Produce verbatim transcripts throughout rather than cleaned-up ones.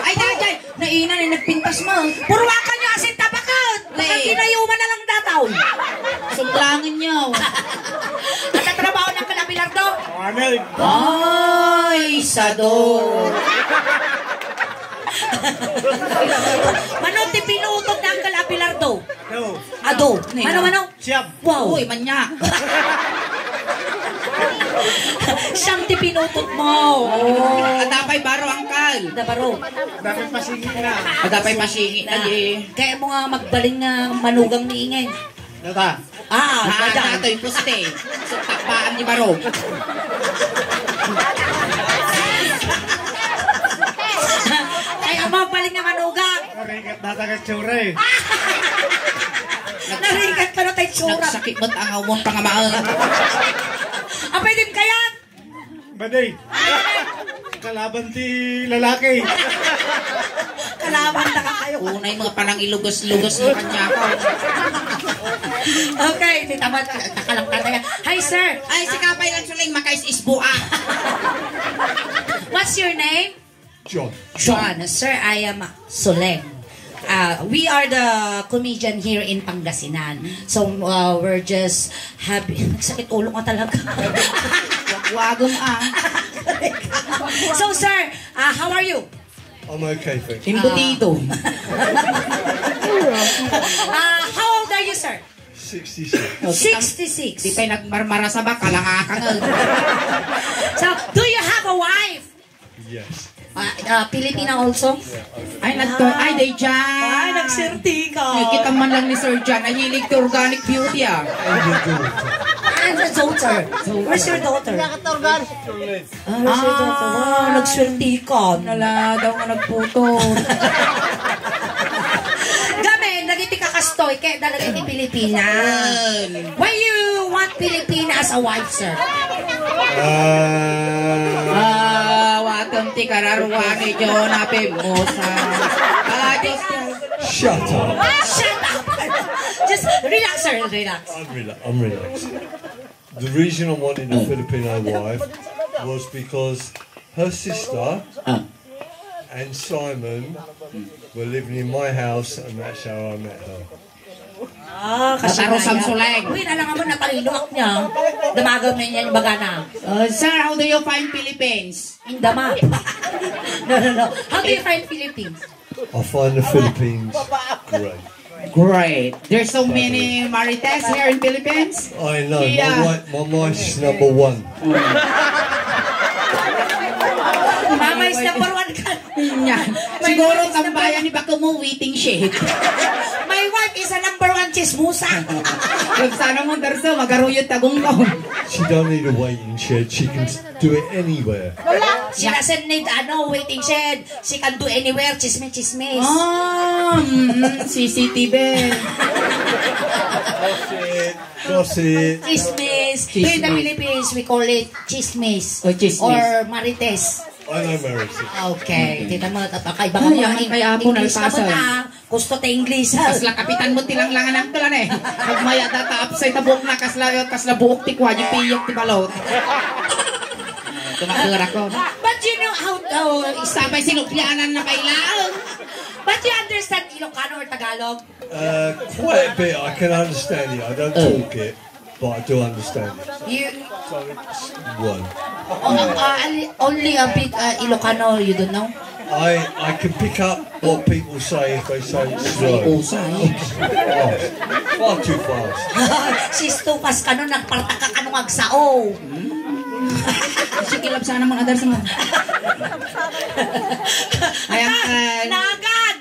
Ay, daydiay, naina na nagpintas mo. Purwakan nyo asin tapakat. Baka kinayuman na lang dataw. Sunglangan nyo. At ang trabaho ng kalabilardo? Ay, sado. Mano ti pinutod ng kalabilardo? Ado. Mano, mano? Siyam. Wow. Uy, manya. Siyam ti pinutod mo. Oh. Adda pay baro, angkal. Adda baro. Adda pay pasingi na. Adda pay pasingi na, eh. Kaya mo nga magbaling nga manugang ni Ingay. Nata? Ah, ah, madam. Natoy puste. Takpaan ni baro. Kaya mo magbaling nga manugang. Narigat na taga tsura eh. Narigat ka na tayo tsura. Nagsakit mo't angaw mo't pangamaang. Apay din kayan? Baday. Kalaban ti lalaki. Kalaban na ka kayo. Unay mga panangilugas-lugas na kanya ako. Okay, tita Mat, takalang tataya. Hi, sir. Ay, si Kapay lang suling makais isbua. What's your name? John. John, sir, I am Soleng. Uh, we are the comedian here in Pangasinan. So, uh, we're just happy. Sakit ulo nga talaga. Wagwagom, ah. So, sir, uh, how are you? I'm okay, thank you. Imbutido. Uh, how old are you, sir? Sixty-six. Sixty-six. Di pay nagmarmarasa ba? Kalangakang. So, do you have a wife? Yes. Ah, ah, Filipina also? Ay, nagto-, ay, day John. Ay, nagserti ka. Ay, kita man lang ni Sir John. Nahilig to organic beauty, ah. Ay, hindi ko. Ah, the daughter. Where's your daughter? Ah, where's your daughter? Wow, nagserti ka. Nala daw nga nagputol. Gamin, nagiti kakastoy, kaya talaga ni Pilipinas. Why you want Filipina as a wife, sir? Ah, watem ti kararua ni Jonah Pimosa. Ah, just shut up. Shut up. Just relax, sir. Relax. I'm rela-, I'm relaxed. The reason I wanted a Filipino wife was because her sister and Simon were living in my house, and that's how I met her. Ah, kasi Nataro nga yan. Samsuleng. Uy, nalangaman na talino ak niya. Damagaw na niya yung baga na. Uh, sir, how do you find Philippines? In the map. No, no, no. How do you find Philippines? I find the Philippines great. Great. There's so many Marites here in Philippines. I know. Yeah. My wife, my wife's number one. Mama is number one ka. Yan. Siguro tambayan ni baka mo waiting shed. My wife is a number one chismosa. Kung sana mo, Darso, magaruyot tagong ka. She don't need a waiting shed. She can do it anywhere. She doesn't need, ano, waiting shed. She can do anywhere. Chismis, chismis. Ah, mm, C C T V. Gossip. Gossip. Chismis. Here in the Philippines, we call it chismis. Oh, chismis. Or marites. I know marites. Okay. Tita mo, tapakay. Baka mga English naman, ah. Gusto ta English, ha? Kasla kapitan mo ti langlangan ang tulan, eh. Pag maya data upside na buhok na, kasla, kasla buhok ti kwa, di piyok ti balot. Tumakura ko. But you know how, how Sabay sinuplianan na kailangan. But you understand Ilocano or Tagalog? Uh, quite a bit. I can understand it. I don't talk it, but I do understand it. You So it's one. Oh, uh, only a bit, uh, Ilocano, you don't know? I, I can pick up what people say if they say it slow. Usay. Oh, far too fast. Sis, too fast ka nun, nagpartaka ka nung agsao. Sige, lab sana mo, adar sa mo. Ayan, ah, Nagad!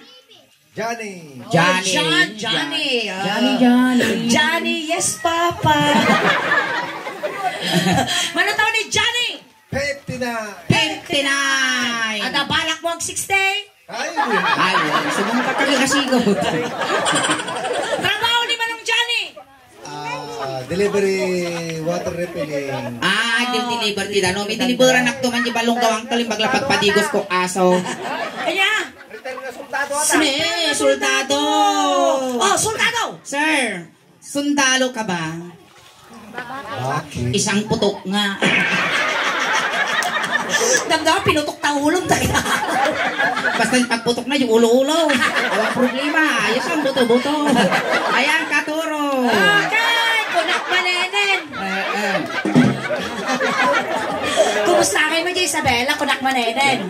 Johnny. Oh, Johnny. John, Johnny, ah. Johnny, Johnny. Johnny, yes, Papa. Mano taon ni Johnny? Fifty-nine. Fifty-nine. Ada balak mo ag sixty? Ay, hindi. Ay, sumungkat ka rin kasigo. Trabaho ni Manong Johnny. Ah, delivery water refilling. Ah, di-deliver ti dano. May deliveran akto man di balong gawang kalim bagla pagpadigos ko aso. Kaya? Retired nga soldado ata. Sine, soldado. Oh, soldado! Sir, sundalo ka ba? Bakit? Isang putok nga. Damdama, pinutok ta ulong tayo. Basta pagputok na yung ulo-ulo. Walang problema. Ayos ang buto-buto. Ayan, katuro. Okay, kunak manenen. Eh, eh. Kumusta kayo, Ma'am Isabela? Kunak manenen.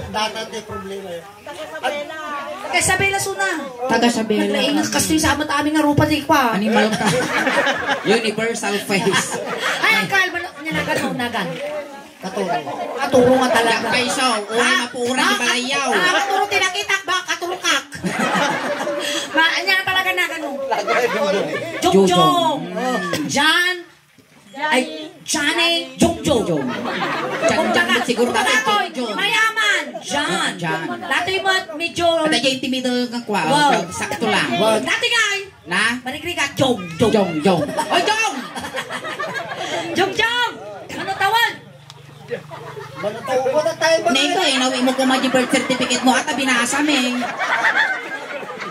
Data di problema yun. Taga Isabela, suna. Taga Isabela. Naglaing ka kasi sa amat amin nga rupa, di pa. Animal ka. Universal face. Ay, ang kalma na, nanagan mo, nagan. Katuro. Katuro nga talaga. Yak kaiso, uray Ah, mapura di ah, balayaw. Ah, katuro tinakitak ba? Katurukak. Ma, anya talaga na gano. Jongjong. Oh, Jan. Ay, Johnny. Jongjong. Jongjong. Jan, Jan, siguro dati Wala ko, Jongjong. Mayaman. Jan. Jan. Dati mo at medyo At medyo intimidal nga kwa, Wow. oh, sakto lang. Dati nga ay. Na? Marigriga. Jong, Jong. Jongjong. Oy, Jong! Jongjong! Ano tawag? Nito, inawi mo ko madi birth certificate mo, ata binasa, Meng.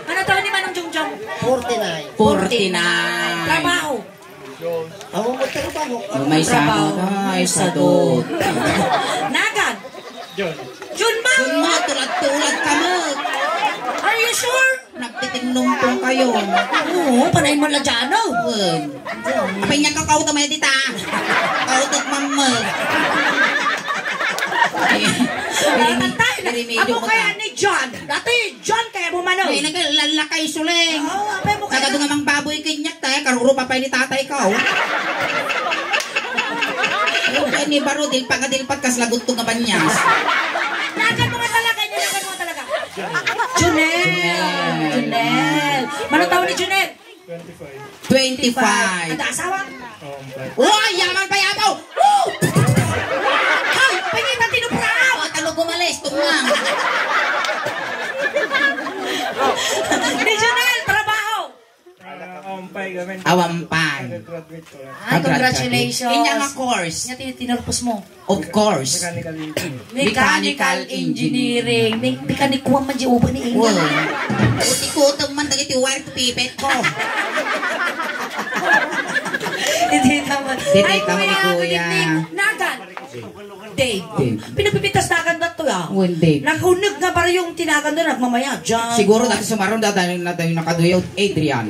Ano tawag ni Manong Jongjong? Forty-nine. Forty-nine. Trabaho. Amo mo trabaho. Oh, may Trabaho. Sabot. Ay, sadot. Nagan. Jun. Jun, ma'am. Jun, ma'am, tulad-tulad ka, ma'am. Are you sure? Nagtitinlong pong kayo. Oo, panay mo la dyan, oh. Wen. Apay niya ka kauto may dita. Kauto mamma. Patay na. Ako kaya ni John. Dati, John, kaya mo mano. Ay, naglalakay suling. Oo, apay mo kaya. Nagado nga mang baboy kinyak tayo. Karuro pa pa ni tatay ka, oh. Ay, ni baro, dilpa nga dilpat, kas lagot to nga banyas. Lagan mo nga talaga, nilagan mo nga talaga. Junel! Junel! Junel! Mano taon ni Junel? Twenty-five. Twenty-five. Ada asawa? Oo, ang pwede. Uy, yaman pa yabaw! Woo! Ay, pangita tinupraw! Ang talo gumalis, tumang. Ni Junel, trabaho! Ah, umpay, gamin. Awampay. Graduate ko lang. Ay, congratulations. Inya nga course? Inya ti-, tinurpos mo? Of course. Mechanical engineering. Mechanical engineering. Me-, mekaniko man di ubo ni Inga. Wow. Utikutom man dagiti wire to pivot ko. Hindi naman. Hindi Ay, naman, kuya, good kuya. Evening. Nagan. Dave. Dave. Pinapipitas na agad na to, ah. When Dave. Naghuneg nga baryo yung tinagan doon, nagmamaya, John. Siguro dati sumaron, dati na tayo nakaduyaw, Adrian.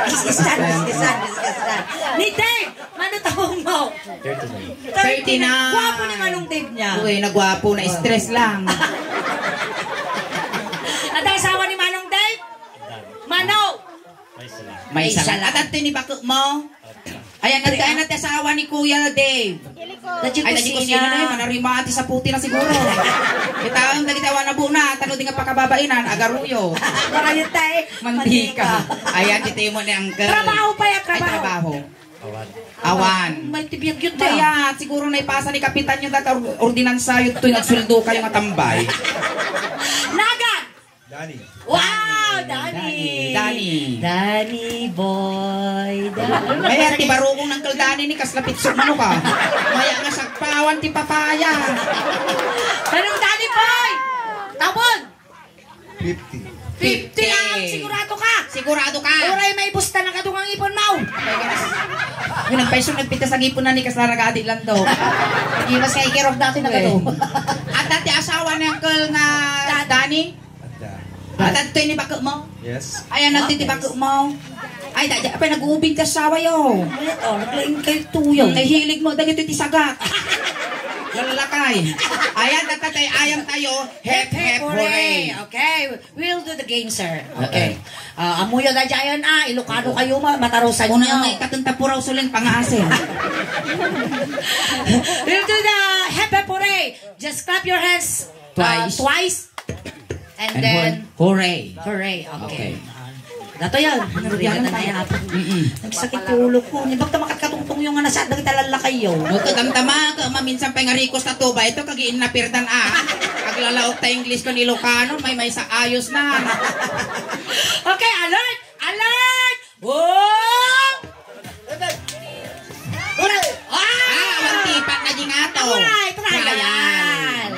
Iskisan, iskisan, iskisan. Ni Dave, ano taon mo? Thirty-nine. Thirty-nine. Gwapo ni Manong Dave niya. Uy, nagwapo, na-stress lang. At ang asawa ni Manong Dave? Manong? May isa lang. May isa lang. At anto ni bako mo? Ayan, nagkain na ti asawa ni Kuya Dave. Ay, dadi ko sino na yun. Manarima ti saputi na siguro. Kita ang dagiti awan na buna, tano di nga pakababainan, agaruyo. Marayot tayo. Mantika. Mantika. Ayan, dito mo ni Uncle. Trabaho pa yan, Ay, trabaho. trabaho. Awan. Awan. May tibiyag yun tayo. Kaya, siguro na ipasa ni Kapitan yung data or-, ordinansa yun to yung agsuldo kayo nga tambay. Nagan! Danny. Wow, Danny. Danny. Danny. Danny boy. Danny. Maya, ti barukong nang kal Danny ni kas lapit suk mano ka. Maya nga sagpawan ti papaya. Manong Danny boy. Tabon. Fifty. Fifty lang. Sigurado ka? Sigurado ka? Uray may busta na kadungang ipon mo. Yung nagpaiso, nagpitas ang ipon na ni kas naragadi lang do. Di mas kay kirok dati na kato. At dati asawa ni Uncle nga Danny? Adda. At adtoy ni bako mo? Yes. Ayan, adtoy ti bako mo. Ay, da, da, apay nag-uubing ti asawa yo. Ay, oh, naglaing kay tuyo. Hmm, nahilig mo, dagito ti sagak. Lalakay. Ayan, tatatay, ayan tayo. Hep, hep, hooray. Okay, we'll do the game, sir. Okay. Ah, amuyo da dyan, ah, Ilocano kayo, ma-, matarusan Una nyo. May katong tapuraw suling pangasin. We'll do the hep, hep, hooray. Just clap your hands. Twice. Uh, twice. And And then, hooray. Hooray. Okay. Okay. Uh, dato yan. Ano yan? Ano yan? Mm-mm. Nagsakit yung ulo ko. Ni bagta makatkatungtong yung anak sa dagita lalakay yo. No, katamtama, ka, maminsan pa nga rikos na tuba, ito, kagiin na pirdan, ah. Aglalaok ta English kon Ilocano, may may sa ayos na. Okay, alert! Alert! Oh! Hooray! Ah! Ah, awan tipat na di nga to. Alright, trial. Trial.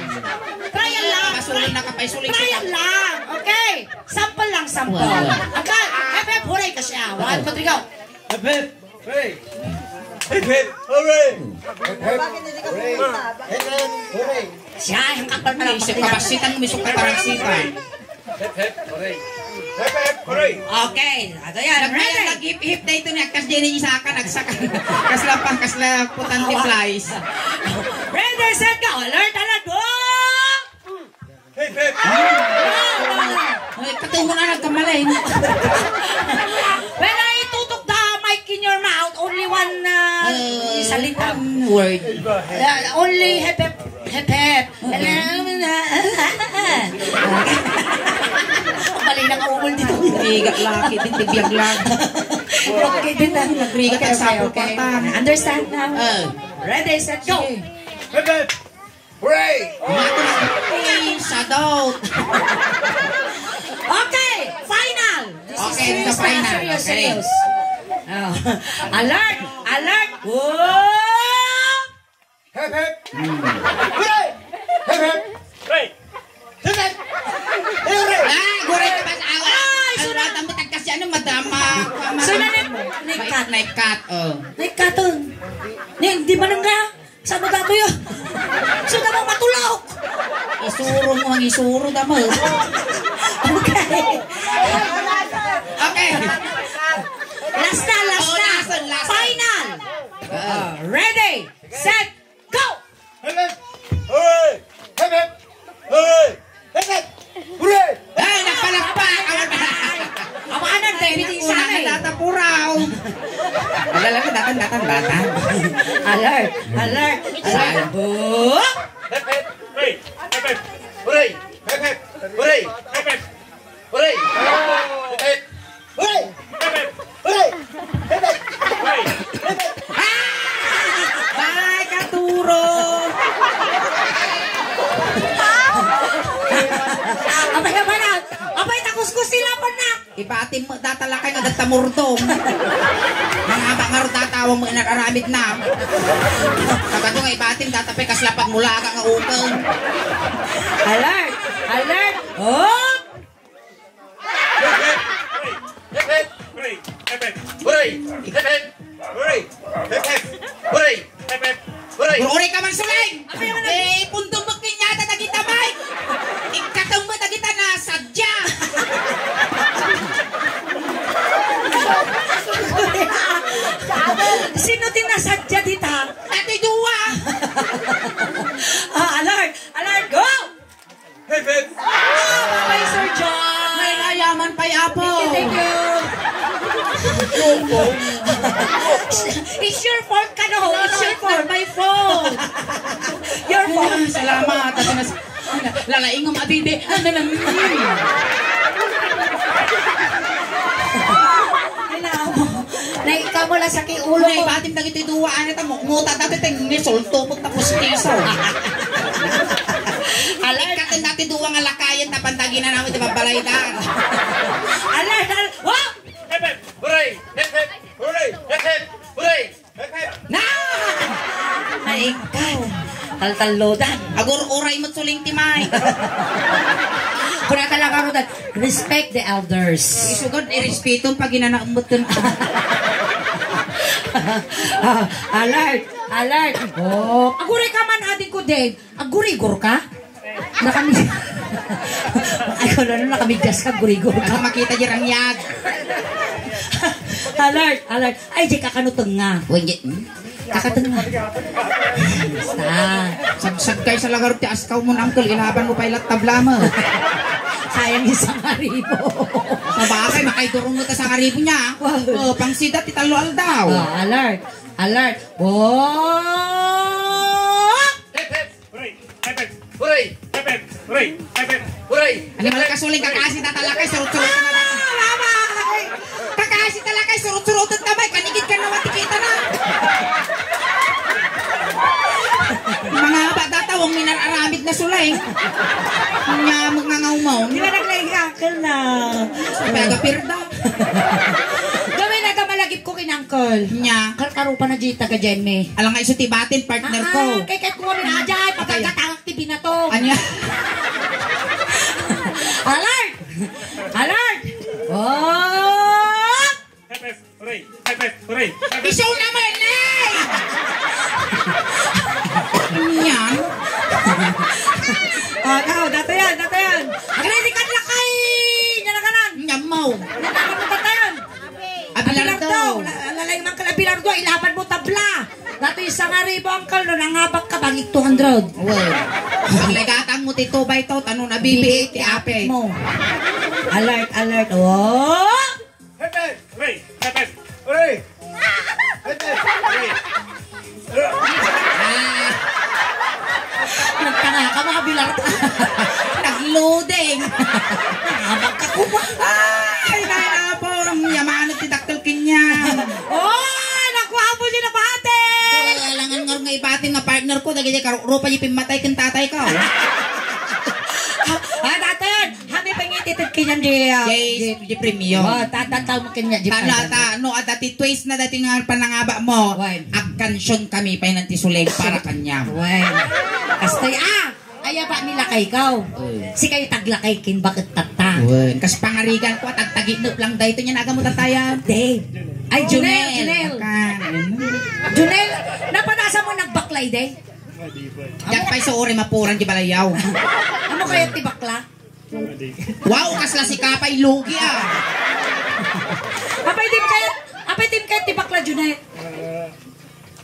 Trial lang. Pasulong na kapay, suling Trial lang. Okay. Sample lang, sample. Wala. Agad. Hep, hep, hooray ka siya. One, two, three, go. Hep, hep. Hooray! Hep, hep. Hooray! Hep, hep. Hooray! Hep, hep. Hooray! Siya, ang kapal pala. Isip ka, basitan mo, isip ka, paragsitan. Hep, hep, hooray. Hep, hep, hooray. Okay, ato yan. Nagmayat, ready? Naghip-hip na ito ni Agkas Jenny, isa ka, nagsaka. Kasla pa, kasla, putante flies. Ready, set, go. Alert, alert, go! Hep, hep. Ay, katungo na nagkamali. When I tutok the mic in your mouth, only one, uh, salita. One word. Yeah, only hep, hep, hep, hep. Bali na kaumol dito. Rigat laki din, tibiyag lang. Okay din na. Nagrigat ang sapot, okay. Understand now? Ready, set, go! Sige. Hep, hep. Hooray! Ay, sadot. Okay, final. This is serious na, final. Serious, serious. Oh. Alert! Alert! Whoa! Hep, hep. Hooray! Hep, hep. Hooray! Hep, hep. Hooray! Ah, guray ka ba sa awa? Ay, ang suna- latang matag kasi ano, madama. Suna ni-, naikat. Naikat, oh. Naikaton. Ni, di ba nang kaya? Saan mo datoy, ah? Saan ka bang matulog? Isuro mo ang isuro, dama. Okay. Okay. Last na, last na. Final. Ah, ready, set, go! Hep, hep. Hooray! Hep, hep. Hooray! Hep, hep. Hooray! Ay, nagpalakpak! Awan na. Awanan, David, yung sana eh. Data puraw. Wala lang, datan, datan, datan. Alert! Alert! Alert! Oh! Hep, hep. Hooray! Hep, hep. Hooray! Hep, hep. Hooray! Hep, hep. Hooray! Hep, hep. Hooray! Hep, hep. Hep, hep. Ay, katuro! Abay, abay na! Abay, takuskus sila pa na! Ibatim mo data lakay nga dagta murdong. Mga bangar data, awang mo inararamid na. Pagkado nga ibatim data pa'y kasla pagmulaga nga ukeng. Alert! Alert! Oh! Hep, hep. Hep, hep. Hooray. Hep, hep. Hooray. Hep, hep. Hooray. Hep, hep. Hooray. Hep, hep. Hooray. Hep, hep. Hooray. Uray ka man, Suleng! Apay naman. Eh, pundong mo kanya, dagita, Mike! Ikkatumba dagita na sadya! Sino ti nasadya dita? Ati Dua! Ah, alert! Alert! Go! Hep, hep. Ah, bye-bye, Sir John. May ayaman pa'y apo. Thank you, thank you. It's your fault, kano? It's your fault, my fault. Your fault. Ah, salamat. Ito na si-, lalaing ang adibi. Ano na? Ano? Naikamo lang sa kiulo ko. Naibatim dagiti dua, ano, ta, mu-, muta dati, ting, ni sulto, put, tapos kiso. Alay, katen dati dua nga lakayen, tapantagina namin, di ba, balay da? Alay, alay, wa! Hep, hep, hooray! Hep, hep, hooray! Hep, hep, hooray! Na! Ay, God. Taltallodan. Agur-uray mo't suling ti may. Kuna talaga, Rodan. Respect the elders. Isugad, irespeto, pag inanaemmet ken. Ah, alert! Alert! Oh, aguray ka man, ading ko, Dave. Agurigor ka? Nakami-, ay, kung ano, nakamidyas ka, gurigor ka. Baka makita di rangyag. Alert, alert. Ay, di ka kano tengnga. Wenye, hmm? Kakatengnga. Basta. Sagsag kayo sa lagar ti askaw mo, uncle. Ilaban mo pa ilat tabla mo. Sayang yung sangaribo. Sabagay, makaidurong mo ta sangaribo niya. Wow. Oh, pang sida, ti talo aldaw. Oh, alert. Alert. Oh! Hep, hep. Hooray! Hep, hep! Hooray! Hep, hep! Hooray! Hep, hep! Hooray! Animal ka, suling, kakasi na talaga, surut-surut na talaga. Kakasi talaga, surut-surut na may, kanigit ka naman, tikita na. Mga bata, tawang minan aramid na, suling. Nya, magngangaw mo. Di ba naglaing ka, uncle, na? Pega pirda. Gawin na ka malagip ko kin uncle. Nya. Karkarupa na di taga Jemmy. Alang nga iso ti batin, partner ko. Ah, kay ket ko rin ajay, pagkakatangak ti binato. Anya? Alert! Alert! Oh! Hep, hep, hooray! Hep, hep, hooray! Hep, hep. Iso naman, eh! Yan. Datoy sangaribu, uncle, no nangabak ka, balik two hundred. Well, paglegatang mo ti two by two, tano na B B eight ti apit mo. Alert, alert. Oh! Hepet! Hooray! Hepet! Hooray! Hepet! Hooray! Ah! Nagtanga ka, mga bilar. Nag-loading. Nangabak ka, kuma. Ay, nanapo. Ang yamanag ti dakkel kaniam. Oy, nakuha mo din nabati! Alangan nga nga ibati nga partner ko, dagiti karukrupa di pimmatay ken tatay ko. Ah, datan! Kami pangitited kaniam di, ah, Jay, di, di premium. Wa, ta-, ta-, tao mo kanya di Tana, pantay. Ta-, no, adda ti twist na dati nga panangaba mo. Wen. Agkansion kami pa inan ti suling para kanya. Wen. Kastay, ah! Ay, aba, nilakay ka. Wen. Sikayo taglakay kin baket tatta. Wen. Kas pangarigan ko, tagtagitnep lang dayto niya naga mo tatayan. Dave. Ay, Junel, Junel. Junel. Baka, ano? Junel, napanasa mo nagbaklay, Dave? Diak pay suuri mapuran di balayaw. Amo kayat ti bakla? Wow, kasla sika pay lugi, ah. Apay di kayat, apay di kayat ti bakla, Junel? Ah,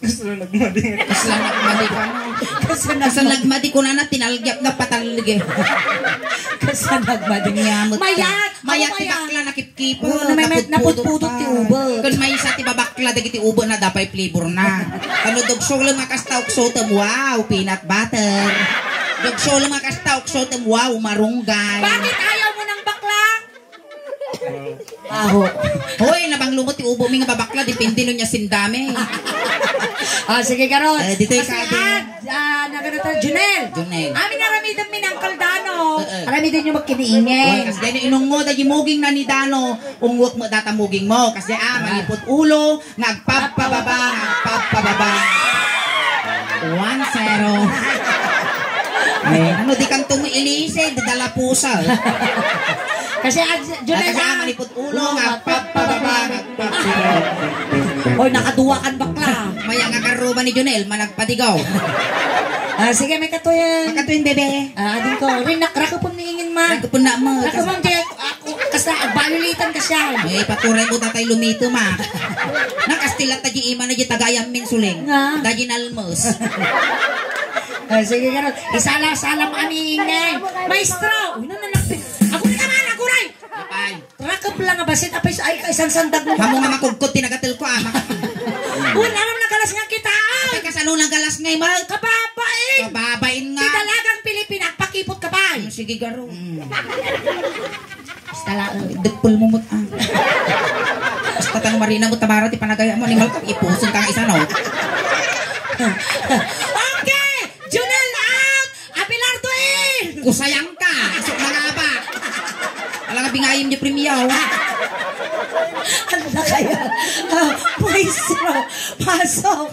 kasla nagmadi. Kasla nagmadi ka na. Kasla nagmadi. Kasla nagmadi ko na na, tinalgiak na patalgi. Kasla nagmadi. Mayat. Mayat ti bakla, nakip- Kipo, oo, napudpudot ti ubo. Ken maysa ti babakla dagiti ubo na adda pay flavor na. Kano dagsolem nga kasta uksotem, wow, peanut butter. Dagsolem nga kasta uksotem, wow, marunggay. Bakit ayaw mo ng bakla? Aho. Hoy, nabanglo mo ti ubo mi nga babakla, depende no nia sindami. Ah, sige, garot. Eh, ditoy. Kasi ka, ah, Ah, nagano ta, Junel? Junel. Amin aramiden mi ni Uncle Dano. Eh, eh. Aramiden niyo magkiniingin. Oy, kas deno inungo, da di muging na ni Dano. Unguek mo data muging mo. Kasi, ah, malipot ulo, nga agpapababa, nga agpapababa. One zero. Eh, ano, di kang tumiilisi, di dala pusa. Kasi, ah, Junel, kasi, ah, ah, malipot ulo, nga agpapababa, nga agpapababa. Oy, nakaduwa kan bakla. Maya nga karuba ni Junel, manag- Padigaw. Ah, sige, may katuyan. Makatuyan, bebe. Ah, ading ko. Rin, nak-, rakupon ni ingin, ma. Rakupon na, ma. Rakupon, di, ako, kasla, violatan ka siya. Eh, paturay mo tatay lumito, ma. Nakastilat ta di ima na di tagayam min suling. Nga. Da di nalmos. Ah, sige, ganun. Isala-salam ani ingin. Maestro! Uy, nananakti. Ako rin naman, ako rin! Apay. Rakep lang nga bassit, apay, ay, kaisansandag mo. Amo nga makugkot ti nagatel ko, ah. Wen, aram nagalas nga kita, ay. Apay, kasano nagalas nga imal? Kababain. Kababain nga. Ti dalagang Pilipina, agpakipot ka pa, ay. Mm, sige, garo. Mm. Basta la, eh, deppel mo mut, ah. Basta tan marina mo, tabara ti panagaya mo, animal ka, ipuson ka nga isa, no? Okay! Junel out! Abelardo in! Kusayang ka! Isok na nga ba? Alang nga bingayim di premio. Ano na kaya? Ah, maestro, pasok.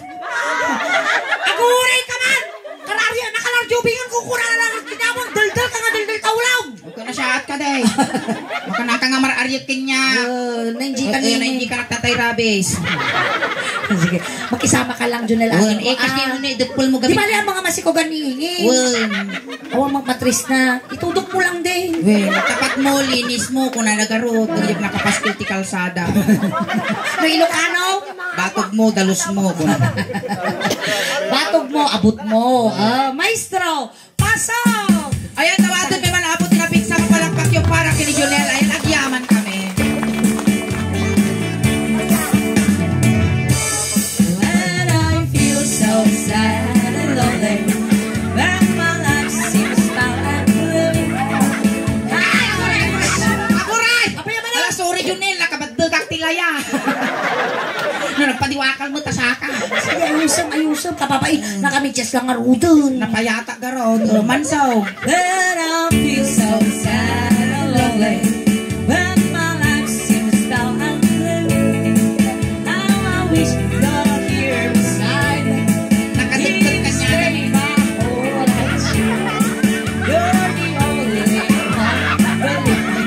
Aguray ka man! Kararya, nakalarjubingan ko, kurang na lang ang kinamang, daldal ka nga, daldal tawlaw! Huwag ka na siya at ka, day. Makanaka nga mar-ariat kanya. Oh, nine G ka. Eh, eh, nine G ka nagtatay rabies. Sige. Makisama ka lang, Junel. Wen, eh, kasi ah, ano na, idepol mo di gabi. Bali ang mga masikogan ni Ingin. Wen. Awa, magmatris na. Itudok mo lang din. Wen, tapat mo, linis mo, kung nanagarot, pag nakapaskil ti kalsada. No Ilocano? Batog mo, dalus mo, kung Batog mo, abot mo. Ah, maestro, Pasok! Ayan, tawaden mi man, abot nga pigsa, palakpak yung para kini Junel. Ayan, agyaman kami. When I feel so sad and lonely, when my life seems foul and gloomy. Ay, aguray, aguray! Aguray! Apay, aman na! Ala, sorry, Junel, nakabaddegak ti laya. No, nagpadiwakal mo, tasaka. Sige, ayusom, ayusom. Kababai, mm, nakamidyas lang nga rudon. Napayata garod. Oh, mansaw. But I feel so sad and lonely when my life seems dull and blue. How I wish you're here beside me. Nakadagdag ka niya. Please take my whole life. You're the only one, believe me,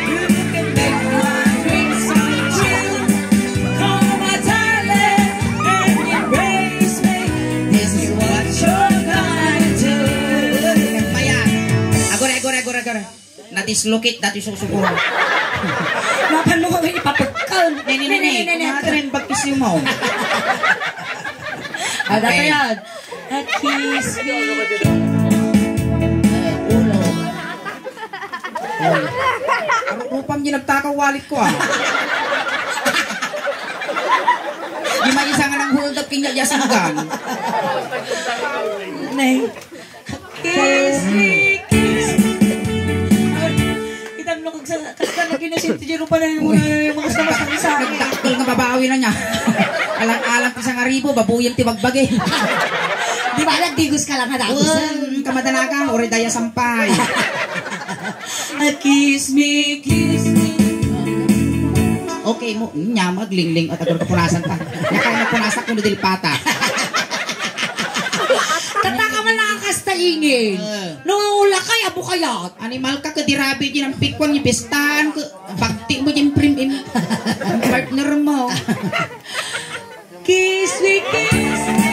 who can make my dreams come true. Call my darling and embrace me. This is what you're gonna do. Ayan. Agora, agora, agora, agora. Na-dislocate dati susuko. Mapan mo kami ipapagkal. Ne, ne, ne, ne. Ne, ne, ne, ne. Nakarin bagkis yung mo. Ada Okay. yan. A kiss me. Eh, ulo. Ulo. Aru-, rupam di nagtakaw wallet ko, ah. Di man isa nga nang hold up kanya di asugan. Nay. Kiss me, kiss me. Kita mo kag sa, kag sa nag-inosente, di rupa na yung mga, yung mga sama sa isa. Nagdakkel nga babawi na niya. Alang-alang ti sangaribo, babuyan ti bagbagi. Di ba, nagdigos ka lang nga dagusan? Wen, kamadanagan, uri daya sampay. A kiss me, kiss me. Okay mo, nya maglingling at agor kapunasan ta. Nakaya napunasan ko no dilpata. Tataka man lang ang kasta ingin. Eh. No, lakay, abo kayat. Animal ka, kadirabi din ang pikwan, yung pistan, ka-, bagti mo din prim-, im-, ang partner mo. Kiss me, kiss me.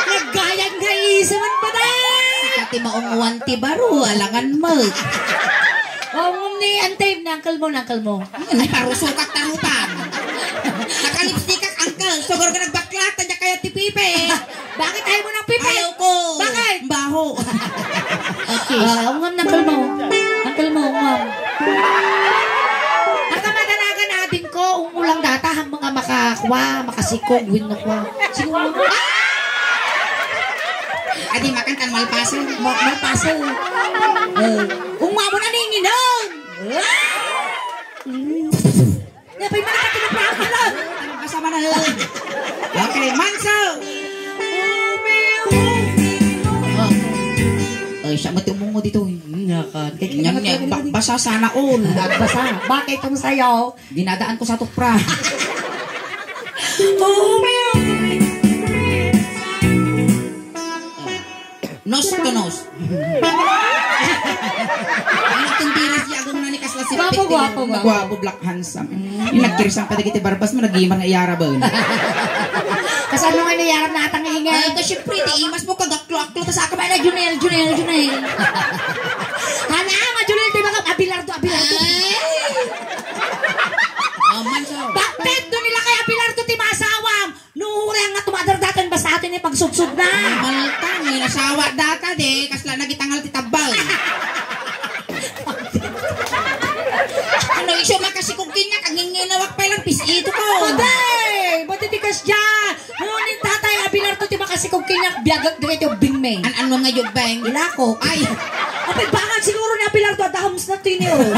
Naggayag nga isa man pa dahil. Ika ti maunguan ti baro, alangan mo. Maungum ni ante, ni uncle mo, ni uncle mo. Ay, parusukak tarutan. Nakalipstikak, uncle. Sugar ka nagbaklat, tanya kaya ti pipe. Bakit ayaw mo ng pipe? Ayaw ko. Bakit? Baho. Okay. Ah, ungam na kalmo. Ang kalmo, ungam. Ang kamadanagan ading ko, ungulang data, ang mga makakwa, makasikog, win na kwa. Siguro, ah! Adi makan tan malpaso. Ma-, malpaso. Eh, ungwa mo na ninginom. Ah! Napay man ka pinapakulo. Ano ka sa manahon? Okay, Manso! Oh. Ay, siya mati umungo dito. Nyakan. Kay Nyan, nyan, ba-, basa sana all. Nagbasa. Bakit kung sayo? Dinadaan ko sa tupra. Oh, Nose to nose. Ang tumbiris di agong nanikas la si Gwapo, Pete. Gwapo, gwapo. Gwapo, black, handsome. Mm. Yung nagkirisang pa dagiti barbas mo, nag-iimar nga iyaraban. Kasano nga niyarap na atang ingay? Ay, ito, syempre, ti imas mo, kagaklo-aklo, tas ako ba na, Junel, Junel, Junel. Hana, ma, Junel, di ba ka, Abelardo, Abelardo. Ay! Oh, Manso. Bakit? Doon nila kay Abelardo, ti masawam. Nuhuri nga tumadar datan basta atin ni pagsudsud na. Malta, may nasawa data de, kasla nagitangal ti tabbal. Ano, iso makasikog kanya, kag nginginawak pa lang, pis-ito ko. Baday! Baday ti kasya! Ngunit tatay, Abelardo ti makasikog kanya, biyagak dire ti ubbing me. An-, ano nga ubbing? Ilako. Ay! Apay, bakit siguro ni Abelardo, adahams na to yun, oh.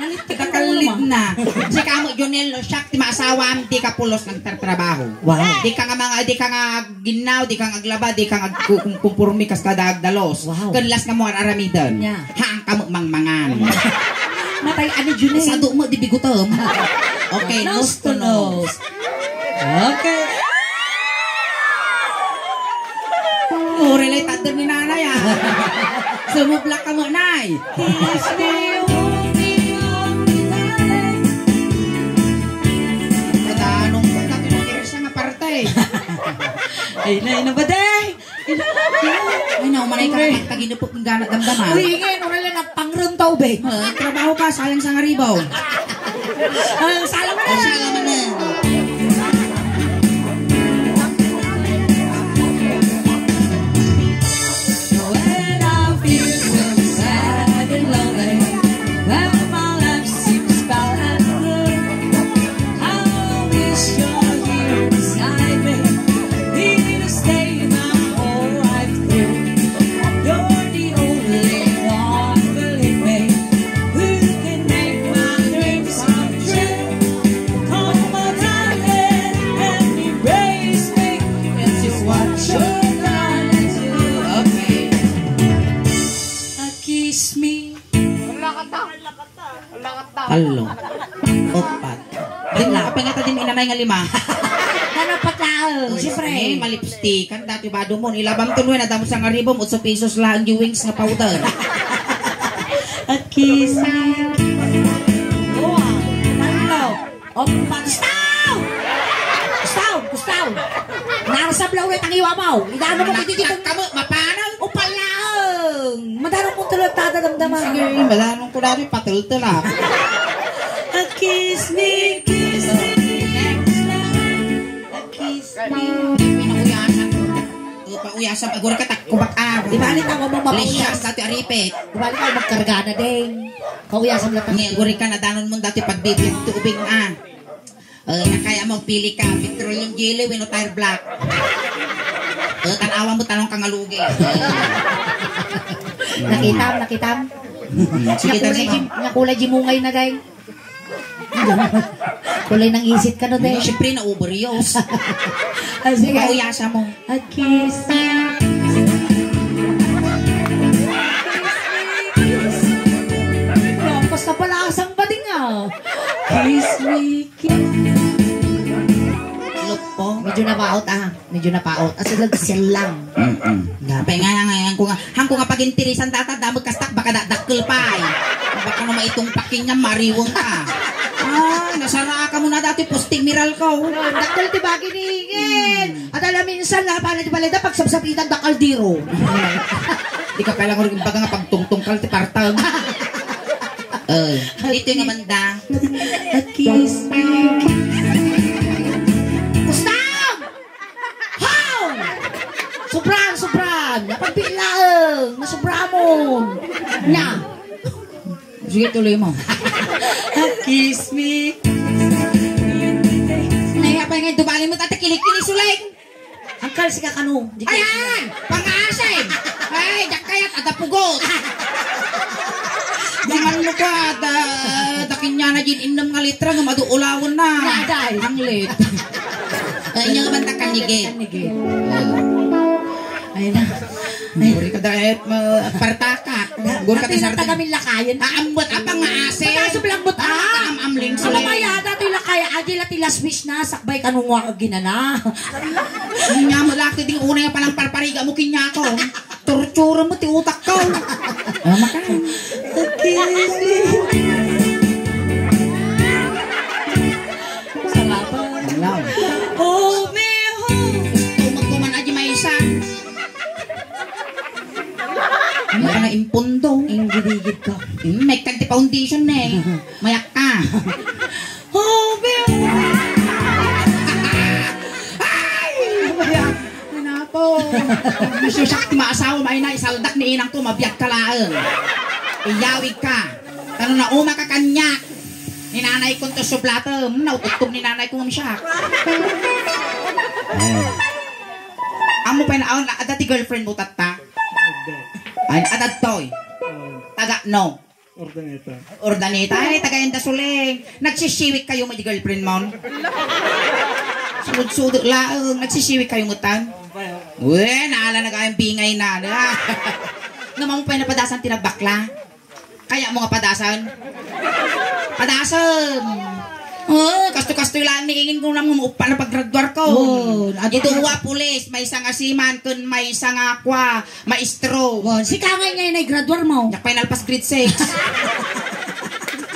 Nangit ka Nakallid na. Si kamo, Jonel, no, siak ti maasawam, di ka pulos nagtartrabaho. Wow. Di ka nga mga, di ka nga ginnaw, di ka nga aglaba, di ka nga agkukumpormi kas kada agdalos. Wow. Ken las nga mo ar-aramiden. Yeah. Haan kamo mangmangan. Matay, ano, Jonel? Sado mo, di bigutom. Okay, nose to nose. Okay. Uri lay tadder ni nanay, ah. Sumublak ka mo, nay. Kadanong ko na tinatira siya nga parte. Ay, nay, na ba, day? Ay, naumanay ka Pre. Naman, taginupok ng gana damdaman. Uy, ingay, nung nila nagpangrum tao, be. Ah, trabaho ka, sayang sa ngaribaw. Ah, salam na. Ay, salam na. When I feel so sad and lonely, when my life seems bad and blue, I wish you're here beside me. Need to stay my whole life through. You're the only one, believe me, who can make my dreams come true. Come on, darling, and embrace me. It's just what you're gonna do. Okay. A kiss me. Talo. Upat. Din na, pangata din inanay nga lima. Ano pa tao? Uy, siyempre. Eh, malipstikan. Dati bado mo, ilabam to, Luen, adamo sa ngaribom, otso pesos lang yung wings nga powder. A kiss me. Dua. Talo. Upat. Gustaw! Gustaw! Gustaw! Narasabla ulit ang iwa mo. Idano mo, Anak, kikikita. Kamo, mapanaw. O, palaang! Madano kong tulad tada damdaman. Sige, madano ko dati, patultula. Kiss me, kiss me. Kiss me. Pinauyasan. O, pauyasan. Agor ka, takko bak-, ah. Di ba, alin ang mamamauyasan? Lisias dati, aripit. Di ba, alin ang magkarga na din? Pauyasan na. Nge, agor ka na, danon mo dati pagbibiag tubig, ah. Eh, nakaya mo, pili ka, petroleum jelly, wenno tire black. Eh, tanawa mo, tanong ka nga lugi. Nakitam, nakitam. Mm, sige, Nakulay tanong. Jim-, nakulay jimungay na, day. Kulay ng isit ka, no, day? Siyempre, na-overuse. Ah, sige. Pauyasa mo. A kiss. Basta pala asang bading, ah. Kiss me, kiss. Luppo. Medyo nabaot, ah. Medyo napaot. As in, nagsiyan lang. Mm-mm. Dapat nga, nga, nga, hangko nga, hangko nga pag-interesan data, damag kastak, baka da-, dakkel pa, eh. Baka naman itong pakin niya, mariwang ka. Ah, nasara ka muna dati, poste miral ka, oh. Dakkel ti bagay ni Ingin. At alam, minsan, la, pala, pala, da, pagsabsabitan, da kaldero. Di ka kailangan rin baga nga pagtungtungkal ti partang. Eh, ito yung naman da. A kiss me. Gustav! Haw! Sobran, sobran! Napagbilaeng! Nasobramon! Nya! Sige, tuloy mo. A kiss me. Naya pa nga, dubali mo, tata, kilikili, suling! Angkal, sika kano? Di ka Ayan! Pangasim! Ay, diak kayat, ada pugot! Di man mo ka, da, dakin niya na din innem nga litra, nga madu ulawan na. Naday. Ang lit. Ay, inyo naman ta kanigit. Kanigit. Ay, na. Guri ka dahil, ma-, partakak. Guri ka Ati lang taga Minlakayan. Ah, ambot, apang nga asin. Mataas ang lambot, ah. Ah, am-amling Ano sulit. Kaya, dati lakay, adi la ti last wish na, sakbay kano nga ginana. Nya mo laki ding una nga palang parpariga mo kinyato. Tortura mo ti utak ko. Ah, maka. Salamat. Alam. Oh, meho. Umagkuman aja maysa. Ano ka na impundo? Inggidigid ka. Hmm, may kagdi foundation na eh. Mayak ka. Oh, meho. Ay! Ano po? Gusto siya ti maasawa, may na isaldak ni inang ko, mabiag ka laeng. Iyawig ka. Kano na uma ka kanyak. Ni nanay ko to sublatem. Nautuktog ni nanay ko ngem siya. Amo pa na, adda ti girlfriend mo, tatta? Ay, adda toy. Taga no? Urdaneta. Urdaneta, ay, taga Inda Suling. Nagsisiwik kayo mo, di girlfriend mo? Sudod-sudod laeng, nagsisiwik kayo mo tan? Uy, naala na kayong bingay na, na. Naman mo pa yung napadasan tinagbakla? Kaya mo nga padasan? Padasan! Oh, kasto-kasto lang ni ingin ko nang umupa na paggraduar ko. Oh, ito wa pulis, may isang asiman, kun may isang akwa, Maestro. Wow, sika nga niya yung graduar mo. Yak pa'y nalpas grade six.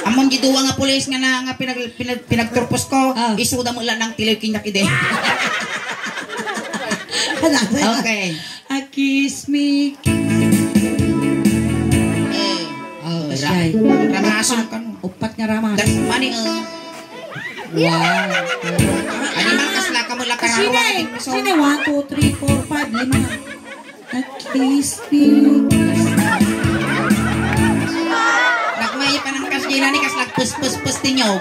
Amon di duwa nga pulis nga na, nga pinag, pinag, pinagturpos ko, Ah. isuda mo lang ng tilaw kinyak ide. Ano? Okay. A kiss me. Eh, Oh, ra-, siya. Ramason ka, no? Upat nga ramas. Das money, eh. Wow. Animal, kasla ka mo lang Sino kararuan, eh? Sino eh? One, two, three, four, five, lima. A kiss me. Nagmay pa ng kasjina ni kas nagpuspuspusti nyo.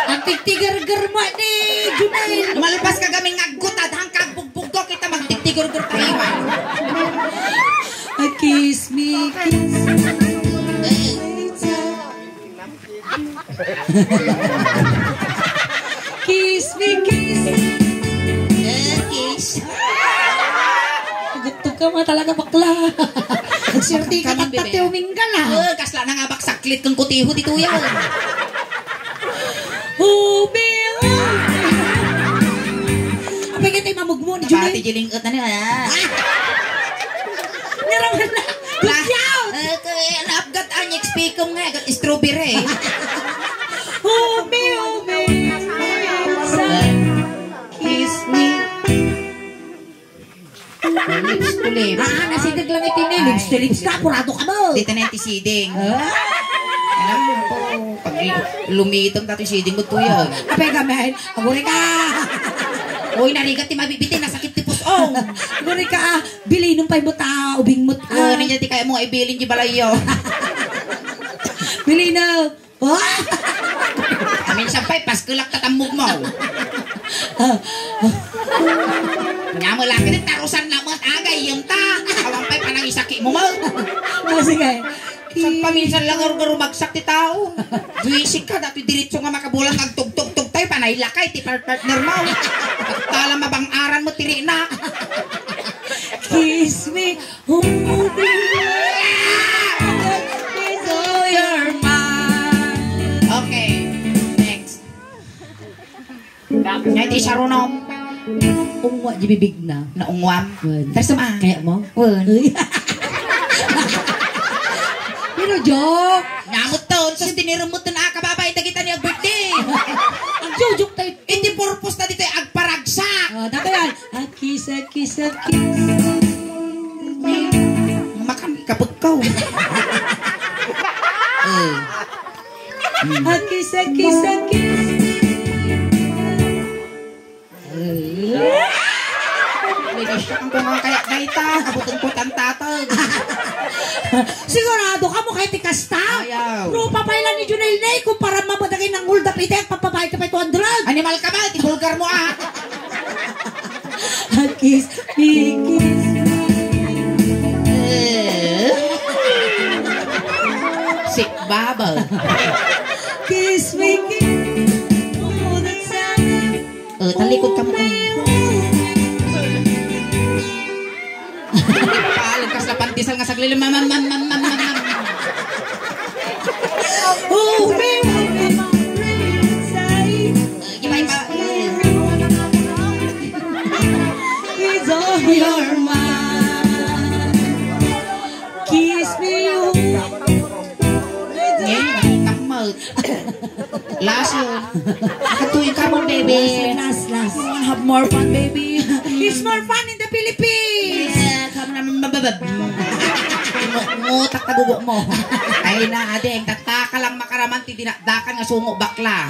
Ang tigtigargar mo ni Junel. Lumalpas ka gaming agkutad, hangkag bugbuggo kita magtigtigargar tayo. A kiss me, kiss. Kiss me, kiss. Eh, kiss. Gutog ka nga talaga, bakla. Swerte ka, Kami, tatta, bebe. Ti uminggal, ah. Oh, kasla na nga baksaklit kang kutiho, ti tuya. Ube, oh. Apay ka tayo mamugmo ni Julie? Pati jiling ut na niya, ah. Naraman na. Good job! Okay, napgat ang expecum nga, strawberry. Umi, umi, umi, sa kiss me. Lips to lips. Ah, nasideg lang iti ni lips to lips ka, purado ka mo. Dito na yung tisiding. Ah? Alam mo po, pag Lumitem dati siding mo tuyo. Apay gamin? Aguri ka. Oy, narigat ti mabibitin, nasakit ti pusong. Aguri ka, ah, bilinem pay mo ta, ubing mo ta. Oy, niya ti kaya mo nga ibilin di balayo. Bilinem. Minsan pa'y paskelak tatammog mo. Nya mo laki ni tarusan na mo at agay yung ta. Awan pa'y panangisaki mo mo. Ah, sige. San paminsan lang nga rumagsak ti tao. Buisig ka, dati diretso nga makabulang agtugtugtug tayo, panay lakay ti part-, partner mo. Tala mabang-aran mo, tiri na. Kiss me, hold me. Is all your mind. Okay, next. Ngay ti sarunom. Ungwa di bibig na. Naungwam. Wen. Tarsem a. Kaya mo? Wen. Uy. Pero joke. Namot to, sus, tinirem mo to na, kababay, dagita niya birthday. Ang joke tayo. Iti purpose na dito, agparagsak. Oh, dapat yan. A kiss, a kiss, a kiss. Makan, kapagkaw. Eh. A kiss, a kiss, a kiss. Linis siya ang mga kaya dayta. Abuteng ko tan tatag. Sigurado ka mo kay ti kasta? Ayaw. Rupa pa ilan ni Junel Nay, kumpara mo dagay nang hold up iti, papabayad ka pa two hundred. Animal ka ba? Ti vulgar mo, ah. A kiss, a kiss. Eh. Sick bubble. Kiss me, kiss. Oh, that's how. Eh, talikod ka mo, eh. Paalam kas na pandesal nga saglili. Mam, mam, mam. Oh, me, me, me, me, say, iba, iba. It's all your mind. Kiss me, oh. Ngayon, kamot. Last yun. Nakatuwing ka mo, baby. Last, last, last. I wanna have more fun, baby. It's more fun in the Philippines. Yeah, come naman mababab. Mu-, mutak na gugo mo. Ay na, ading, tattaka lang makaraman, ti dinakdakan nga sungo bakla.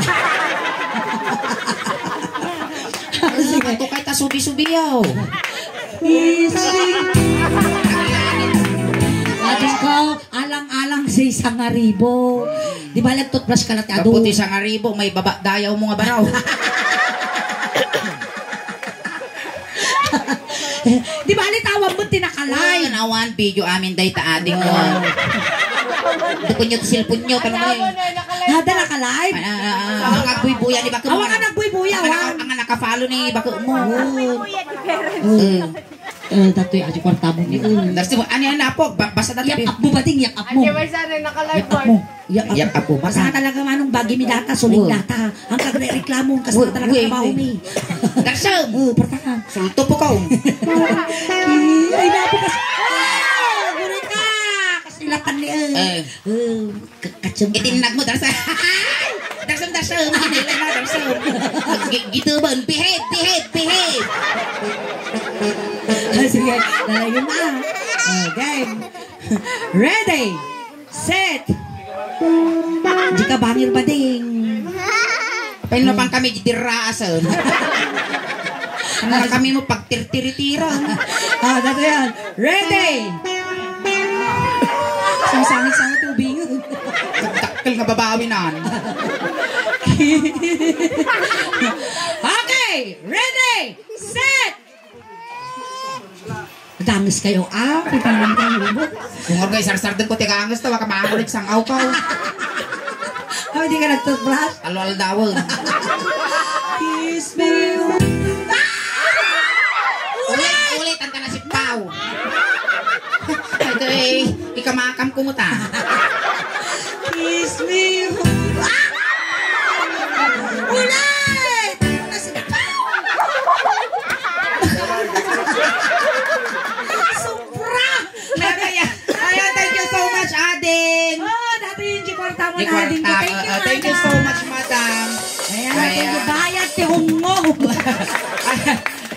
Ano, sige. Ito kay ta subi-subi, yaw. Easy. Ading ko, alang-alang si Sangaribo. Di ba nag-toothbrush ka na ti adu? Kaputi Sangaribo, may baba dayaw mo nga baraw. Di ba, alitawan mo, tinakalive? Awan, video amin, day ta ading mo. Dukon nyo, cellphone nyo, paano mo eh? Ada nakalive? Ah, ah, ah. Ang agbuybuya ni Bakit mo. Awan ka nagbuybuya, awan. Ang naka-follow ni Bakit mo. Oo. Eh, datoy, ajo kwarta mo ni. Darsi mo, ano yan, apo? Ba-, basta dati. Yak up mo, bading, yak up mo. Yak up mo. Yak up mo. Basta talaga manong bagi mi data, suling data. Ang kagre-reklamo, ang kasta talaga trabaho mi. Darsam! Oh, partakan. Sulto po ka, oh. Ay, napo kas-, ah, guri ka! Kasilatan ni, eh. Eh. Eh, ka-, katsang. Itinnag mo, Darsam. Darsam, Darsam. Itinnag na, Darsam. Gi-, gituban. Behave, behave, behave. Ah, sige. Lalayo na. Oh, game. Ready, set. Di ka bangir, bading. Apay no pang kami di raasen. Ano na kami mo pagtirtiritiran? Ah, dati yan. Ready. Sangit-sangit ubing. Dakkel nga babawi nan. Okay, ready, set. Ganges kayo, ah. Pipilan kayo, no? Kung orga, isarsarden ko, ti ganges to, baka makulig sang awkaw. Ay, di ka nag-toothbrush? Alo-aldawen. Kiss me. Ah! Ulit, ulit, ang kanasip tao. Ito eh, ikamakam ko mo ta. Kiss me. Ah! Ulit! Sobra! Ayan, ayan, thank you so much, ading. Oh, dati yung giporta mo na, ading ko. Thank you, madam. Ayan, thank you. Bayad ti hungo.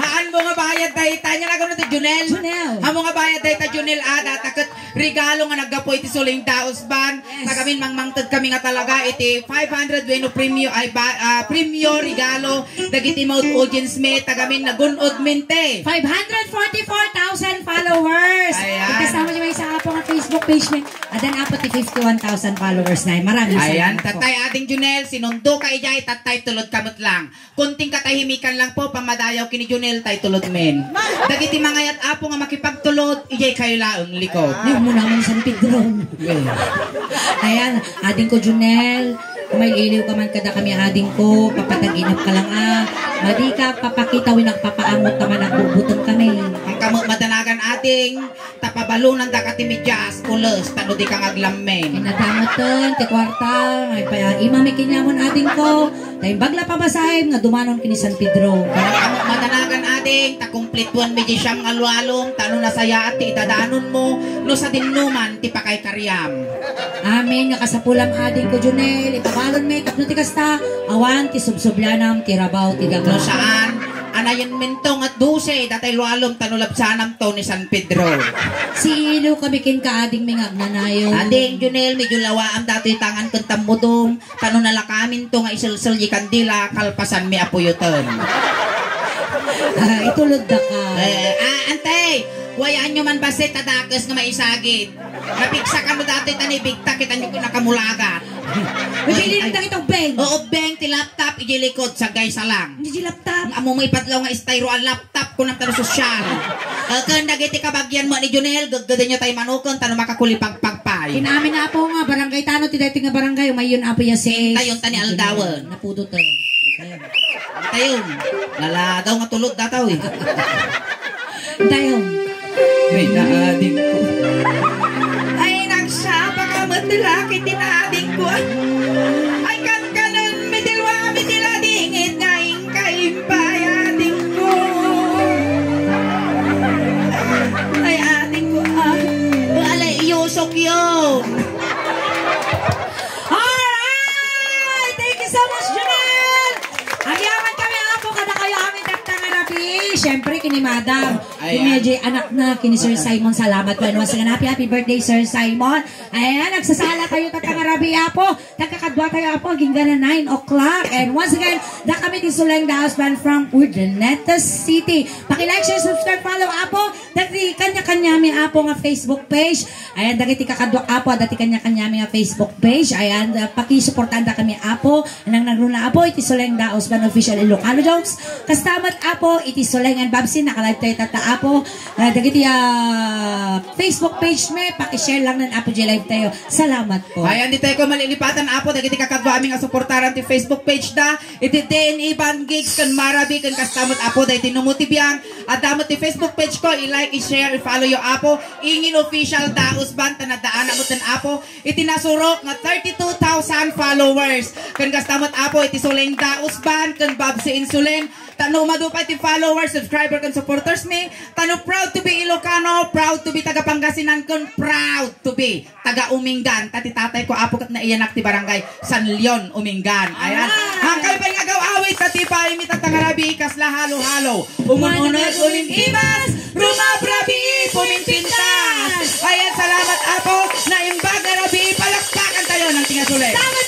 Haan mo nga bayad dayta. Nya, nagano ti Junel? Junel. Haan mo nga bayad dayta, Junel, ah, dataket. regalo nga naggapu iti Suling Daus Band. Yes. Tagamin mangmangted kami nga talaga iti five hundred wenno premio, ay ba, ah, premio regalo dagiti maud-audience mi. Tagamin nagun-od min ti five hundred forty-four thousand followers. Ayan. Kasama niyo may sa apo nga Facebook page mi. Adan apo ti fifty-one thousand followers na. Maraming Ayan, salamat po. Tatay Ading Junel, sinundo ka ijay, tatay tulod ka met lang. Kunting katahimikan lang po, pamadayaw kini Junel, tay tulod men. Dagiti mangayat apo nga makipagtulod, ijay kayo laeng likod. Ni, umuna man San Pedro. Ayan, ading ko Junel, may iliw ka man kada kami ading ko, papatag-inap ka lang ah. Madi ka, papakita, winak papaamot ka man, nagbubuteng kami. Ang kamot madanagan ading, tapabalunanda ka ti medyas, ules, tano di ka ngaglammen. Inadameten, ti kuarta, ay pa, imami kinyamon ading ko, ta imbag la pamasahim nga dumanon kini San Pedro. Kano madanagan ading, ta kumplituan mi di siyam nga lualom, tano nasayaat ti idadanonmo, no sadinnoman ti pakaykariam. Amin, nga kasapulam ading ko, Junel, ipabalon mi, tapno ti kasta, awan ti subsublianam, ti rabaw, ti daga. No saan, anayon minto nga dose, datay lualom, tano labsanam to ni San Pedro. Si Ilo kami ken kaading mi nga agnanayon. Ading, Junel, medyo lawaam datoy tangan ken tammudom. Tano nalakamin to nga iselsel di kandila, kalpasan mi a puyoten. Ah, itulod da ka. Eh, ah, antay, wayaan nyo man basit a dakes nga maisagid. Napigsa kano dati tani bigta, kita nyo ko nakamulagat. Bibili Ay, rin ay. Dagito, Beng. Oo, Beng, ti laptop, iji likod, sagay salang. Hindi di laptop. Ang amo mo ipadlaw nga styro a laptop. Tapkunan tano sosyal. Ken dagiti kabagian mo ni Junel, geggeden nyo tay manuken tano makakulipagpagpay. Inamin na apo nga barangay tano ti daytoy nga barangay, umayon apo ya si Tayon tani aldawen. Napudo to. Tayon. Lala daw nga tulod dataw eh. Tayon. Ay, naading ko. Ay, nagsapa ka met ti laki ti naading ko. Ay, kankanon mi ti lua mi ti ladingit nga Kaimpayating ko. Ay, ating ko, ah. Wala, iyusok yun. Alright! Thank you so much, Junel! Agyaman kami, apo, kada kayo amin tattangarapi. Siyempre, kini Madam. Ayan. Kini J, anak na, kini Sir Simon. Salamat po. And once again, happy, happy birthday, Sir Simon. Ayan, nagsasala tayo, tattangarapi, apo. Nagkakadua tayo, apo, agingga na nine o'clock. And once again, da kami ti Suleng Daos Band from Urdaneta City. Paki-like, share, subscribe, follow, apo. Dagiti kanya-kanya mi, apo, nga Facebook page. Ayan, dagiti kakadua, apo, dagiti kanya-kanya mi nga Facebook page. Ayan, uh, pakisuportaan da kami, apo. Nang nagruna, apo, iti Suleng Daos Band Official Ilocano Jokes. Kasta met, apo, iti Suleng and Babsi, naka-live tayo tatta, apo. Ah, dagiti, ah, Facebook page mi, paki-share lang nan, apo, J Live tayo. Salamat po. Ayan, di tayo ko malilipatan, apo, dagiti kakadua mi nga suportaran ti Facebook page da. Iti D N E Band Gigs ken Marabi ken kasta met, apo, dagiti numo ti biang. Adda met ti Facebook page ko, i-like, i-share, i-follow yo, apo. Ingin Official Daos Band, ta naddaana met ten, apo. Iti nasurok nga thirty-two thousand followers. Ken kasta met, apo, iti Suleng Daos Band ken Babsi Insulin. Ta no umadu pay ti followers, subscriber, ken supporters mi, ta no proud to be Ilocano, proud to be taga Pangasinan, ken proud to be taga Umingan. Ta ti tatay ko, apo, ket naiyanak ti barangay San Leon, Umingan. Ayan. Ah. Hangkay pay nga agaw-awit, ta ti pay mi tattangarabi, kasla halo-halo. Umun-uneg, umintimas, rumabrabi, puminpintas. Ayan, salamat, apo. Naimbag nga rabi, palakpakan tayo ng tinga Suleng. Salamat